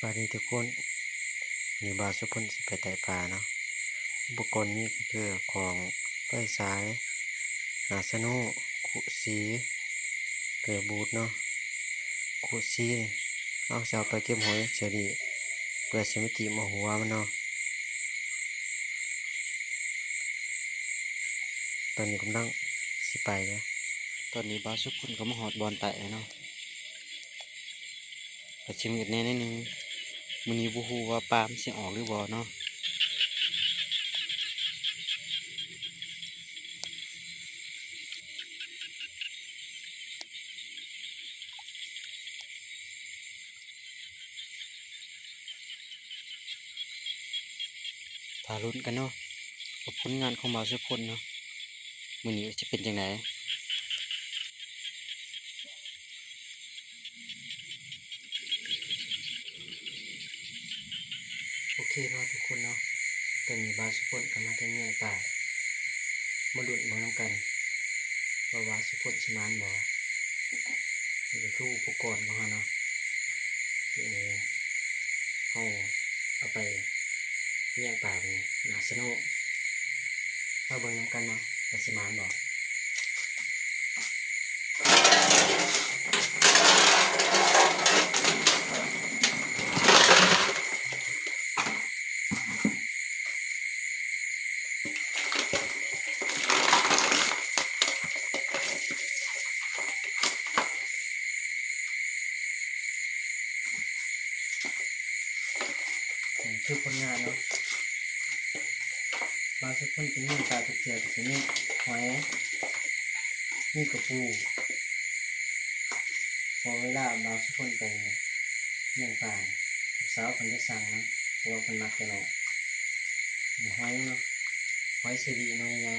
ສະບາຍດີທຸກຄົນ, ມື້ນີ້ບ່າວສຸພົນຊິໄປໄຕ່ປາເນາະ. ອຸປະກອນມີກໍຄືຂອງໄຟສາຍ, ໜາສະໂນ, ຄຸຊີ, ເກີບູດເນາະ. ຄຸຊີນີ້ເຮົາຊິເອົາໄປເກັບຫອຍເຊີຣີ ເພື່ອຊິມາຈີ້ມເອົາຫົວມັນເນາະ. ຕອນນີ້ກຳລັງຊິໄປເດ້. ຕອນນີ້ບ່າວສຸພົນກໍມາຮອດບ່ອນໄຕ່ແລ້ວເນາະ. ກໍຊິມືດແດ່ໜ້ອຍໜຶ່ງ. ມື້ນີ້ບໍ່ຮູ້ວ່າປາມັນຊິອອກຫຼືບໍ່ເນາະ. ຖ້າລຸ້ນກັນເນາະ ກັບຜົນງານຂອງບ່າວສຸພົນເນາະ, ມື້ນີ້ຊິເປັນຈັ່ງໃດ? ໂອເຄເນາະທຸກຄົນເນາະ, ຕອນນີ້ບ່າວສຸພົນກໍມາແຕ່ເຫຍື່ອຍປາ, ມາລຸ້ນເບິ່ງນຳກັນວ່າບ່າວສຸພົນຊິໝານບໍ່. ນີ້ກໍຄືອຸປະກອນຂອງເຮົາເນາະ ທີ່ເຮົາເອົາໄປເຫຍື່ອຍປາເປັນໜາສະໂນ. ມາເບິ່ງນຳກັນເນາະວ່າຊິໝານບໍ່. ນີ້ຄືຜົນງານເນາະ, ບ່າວສຸພົນໄປເຫຍື່ອຍປາທຸກເທື່ອກໍຊິມີຫອຍ ມີກະປູ. ເພາະເວລາບ່າວສຸພົນໄປເຫຍື່ອຍປາ ລູກສາວເພິ່ນຈະສັ່ງນະ ເພາະວ່າເພິ່ນມັກແຕ່ນ້ອຍ. ມີຫອຍເນາະ, ຫອຍເຊີຣີໜ່ວຍໃຫຍ່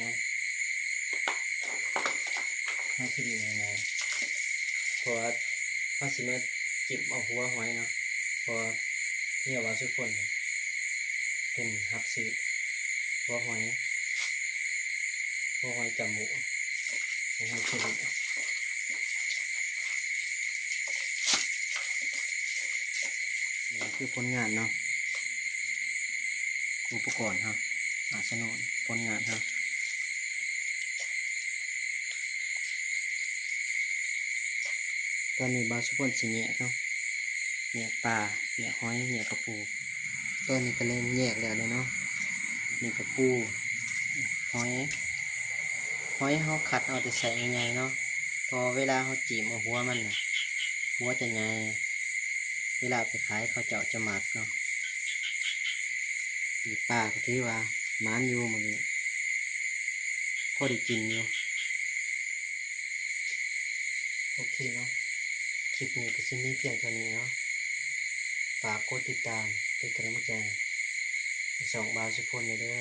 ຫອຍເຊີຣີໜ່ວຍໃຫຍ່ ເພາະວ່າເຮົາຊິມາຈິ້ມເອົາຫົວຫອຍເນາະ. ເພາະວ່າເມຍບ່າວສຸພົນເພິ່ນຮັບຊື້ຫົວຫອຍ ຫົວຫອຍຈັມໂບ້ ຫົວຫອຍເຊີຣີ. ນີ້ຄືຜົນງານເນາະ, ອຸປະກອນເຮົາ ອາສະໂນ ຜົນງານເຮົາ. ຕອນນີ້ບ່າວສຸພົນຊິແຍກເນາະ, ແຍກປາ ແຍກຫອຍ ແຍກກະປູ. ຕອນນີ້ກໍເລີ່ມແຍກແລ້ວເດ້ເນາະ, ນີ້ກະປູ ຫອຍ ຫອຍເຮົາຄັດເອົາແຕ່ໄຊໃຫຍ່ໆເນາະ, ເພາະເວລາເຮົາຈີ້ມເອົາຫົວມັນນະ ຫົວຈະໃຫຍ່, ເວລາໄປຂາຍເຂົາເຈົ້າຈະມັກເນາະ. ນີ້ປາກໍຖືວ່າໝານຢູ່ມື້ນີ້ ພໍໄດ້ກິນຢູ່. ໂອເຄເນາະ, ຄລິບນີ້ກໍຊິມີພຽງເທົ່ານີ້ເນາະ. ຝາກກົດຕິດຕາມເປັນກຳລັງໃຈໃຫ້ຊ່ອງບ່າວສຸພົນແດ່ເດີ.